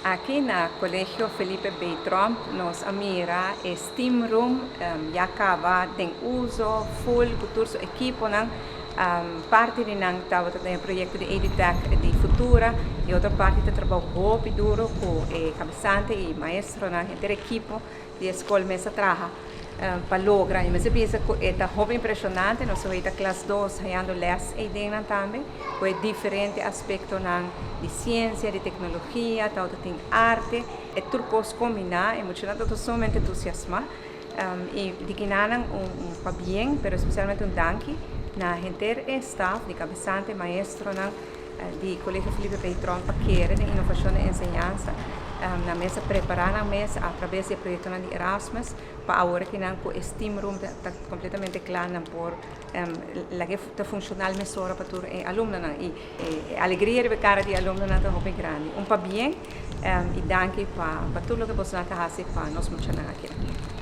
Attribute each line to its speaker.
Speaker 1: Aki na Colegio Felipe B. Tromp nos a mira e STEAM Room ya caba den uso full cu tur su ekiponan. Parti di nan tabata den e proyecto di EduTech di Futura y otro parti ta trabou hopi duro cu e cabesante y maestronan, henter ekipo di e scol mes a traha pa logra. Y mester bisa cu e ta hopi impresionante, nos a ta klas 2 hayando les eyden nan tambe, cu e diferente aspectonan di ciencia, di tecnologia, tawata tin arte, e tur cos combina y muchanan ta sumamente entusiasma. Y di kinanan un pabien, pero especialmente un danki na henter e staff di cabesante, maestronan di Colegio Felipe B. Tromp pa kere den innovacion di enseñansa. Nan mes a prepara nan mes a traves di e proyectonan di Erasmus pa awor cu nan cu e STEAM room ta completamente cla, nan por laga ta funcional mesora pa tur e alumnonan y e alegria riba e cara di alumnonan ta hopi grandi. Un pabien y danki pa tur loke boso ta haci pa nos muchanan aki.